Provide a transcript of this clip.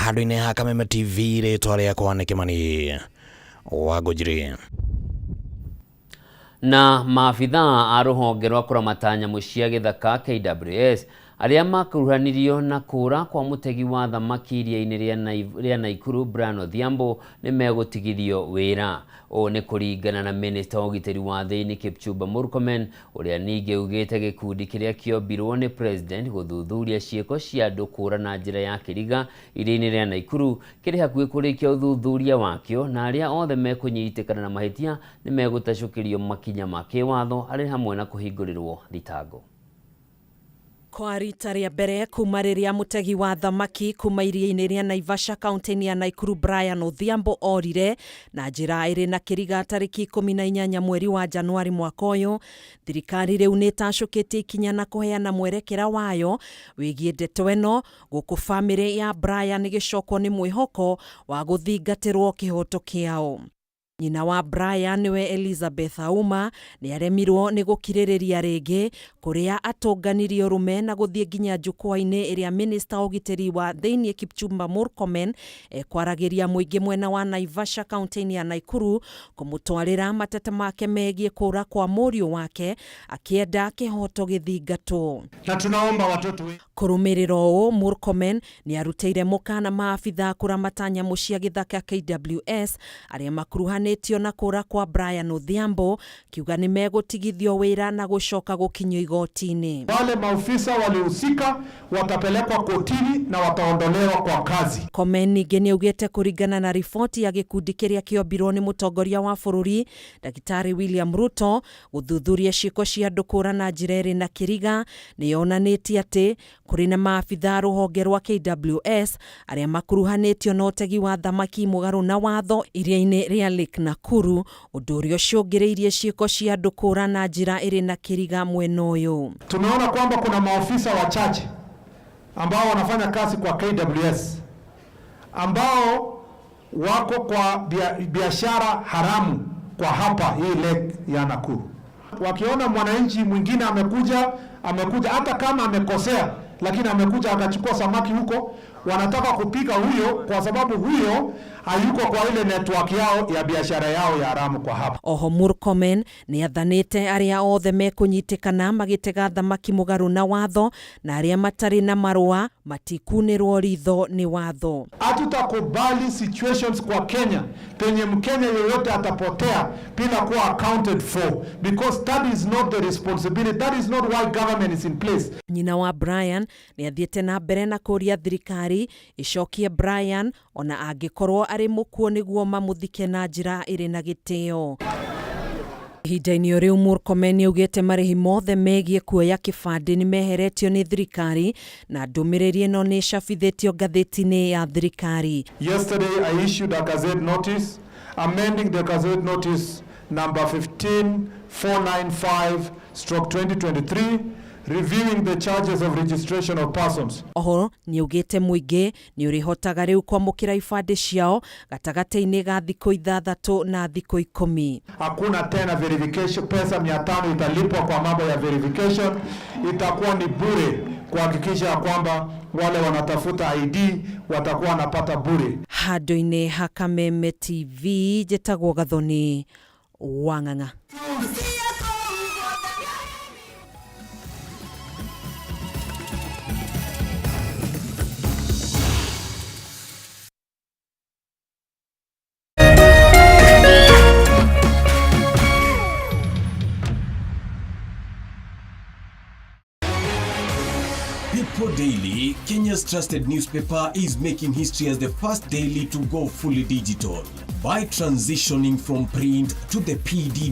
Handũ-inĩ ha Kameme TV, rĩtwa rĩakwa nĩ Kĩmani wa Ngũnjiri. Na maabithaa a rũhonge rwa kũramata nyamũ cia gĩthaka KWS arĩa makuruhanirio na kũra kwa mũtegi wa thamaki iria-inĩ rĩa Naikuru Brian Odhiambo nĩ megũtigithio wĩra. Ũũ nĩ kũringana na minista wa ũgitĩri wa thĩinĩ Kipchumba Murkomen, ũrĩa ningĩ ugĩte gĩkundi kĩrĩa kĩombirwo nĩ president gũthuthuria ciĩko cia andũ kũra na njĩra ya kĩriga iria-inĩ rĩa Naikuru kĩrĩ hakuhĩ kũrĩkia ũthuthuria wakĩo, na arĩa othe mekũnyitĩkana na mahĩtia nĩ megũtacũkĩrio makinya ma kĩwatho arĩ hamwe na kũhingũrĩrwo thitango. Kwa rita rĩa mbere kuma rĩrĩa mũtegi wa thamaki kuma iria-inĩ rĩa Naivasha kaunti-inĩ ya Naikuru Brian Odhiambo orire na njĩra ĩrĩ na kĩriga tarĩki 18 mweri wa Januari mwaka ũyũ, thirikari rĩu nĩ ĩtacũkĩtie ikinya na kũheana mwerekera wayo wĩgiĩ ndeto ĩno, gũkũ bamĩrĩ ya Brian ĩgĩcokwo nĩ mwĩhoko wa gũthingatĩrwo kĩhoto kĩao. Nyina wa Brian nĩwe Elizabeth Auma nĩ aremirwo nĩ gũkirĩrĩria rĩngĩ, kũrĩa atũnganirie ũrũme na gũthiĩ nginya njukwa-inĩ ĩrĩa minista wa ũgitĩri wa thĩinĩ Kipchumba Murkomen ekwaragĩria mũingĩ mwena wa Naivasha kaunti-inĩ ya Naikuru kũmũtwarĩra mateta make megiĩ kũra kwa mũriũ wake akĩenda kĩhoto gĩthingatwo. Na tunaomba watoto wetu. Kũrũmĩrĩra ũũ, Murkomen nĩ arutĩire mũkana maabithaa kũramata nyamũ cia gĩthaka KWS arĩa makuruhanĩtio na kũra kwa Brian Odhiambo, kiuga nĩ megũtigithio wĩra na gũcoka gũkinyio igoti-inĩ. Wale maofisa walihusika watapelekwa kotini na wataondolewa kwa kazi. Komen ningĩ nĩ augĩte kũringana na riboti ya gĩkundi kĩrĩa kĩombirwo nĩ mũtongoria wa bũrũri Ndagĩtarĩ William Ruto gũthuthuria ciĩko cia andũ kũra na njĩra ĩrĩ na kĩriga nĩ yonanĩtie atĩ kũrĩ na maabithaa rũhonge rwa KWS arĩa makuruhanĩtio na ũtegi wa thamaki mũgarũ na watho iria-inĩ rĩa Lake Nakuru, ũndũ ũrĩa ũcũngĩrĩirie ciĩko cia andũ kũra na njĩra ĩrĩ na kĩriga mwena ũyũ. Tumeona kwamba kuna maofisa wachache ambao wanafanya kazi kwa KWS ambao wako kwa biashara haramu kwa hapa hii lake ya Nakuru. Wakiona mwananchi mwingine amekuja hata kama amekosea, lakini amekuja akachukua samaki huko, wanataka kupika huyo kwa sababu huyo hayuko kwa ile network yao ya biashara yao ya haramu kwa hapa. Oho Murkomen nĩ athanĩte arĩa othe mekũnyitĩkana magĩtega thamaki mũgarũ na watho na arĩa matarĩ na marũa matikunĩrwo ritho nĩ watho. Hatutakubali situations kwa Kenya penye Mkenya yeyote atapotea bila kuwa accounted for, because that is not the responsibility, that is not why government is in place. Nyina wa Brian nĩ athiĩte na mbere na kũria thirikari ĩcokie Brian ona angĩkorwo arĩ mũkuũ nĩguo mamũthike na njĩra ĩrĩ na gĩtĩo. Ihinda-inĩ o rĩu Murkomen nĩaugĩte marĩhi mothe megiĩ kuoya kĩbandĩ nĩ meheretio nĩ thirikari na ndũmĩrĩri ĩno nĩ ĩcabithĩtio ngathĩti-inĩ ya thirikari. Yesterday I issued a gazette notice amending the gazette notice number 15495/2023 reviewing the charges of registration of persons. Oho nĩaugĩte mũingĩ nĩ ũrĩhotaga rĩu kwamũkĩra ibandĩ ciao gatagatĩ-inĩ ga thikũ 6 na thikũ 10. Hakuna tena verification, pesa 500 italipwa kwa mambo ya verification, itakuwa ni bure kuhakikisha kwamba wale wanatafuta ID watakuwa wanapata bure. Handũ-inĩ ha Kameme TV njĩtagwo Gathoni Wang'ang'a. People Daily, Kenya's trusted newspaper, is making history as the first daily to go fully digital by transitioning from print to the PD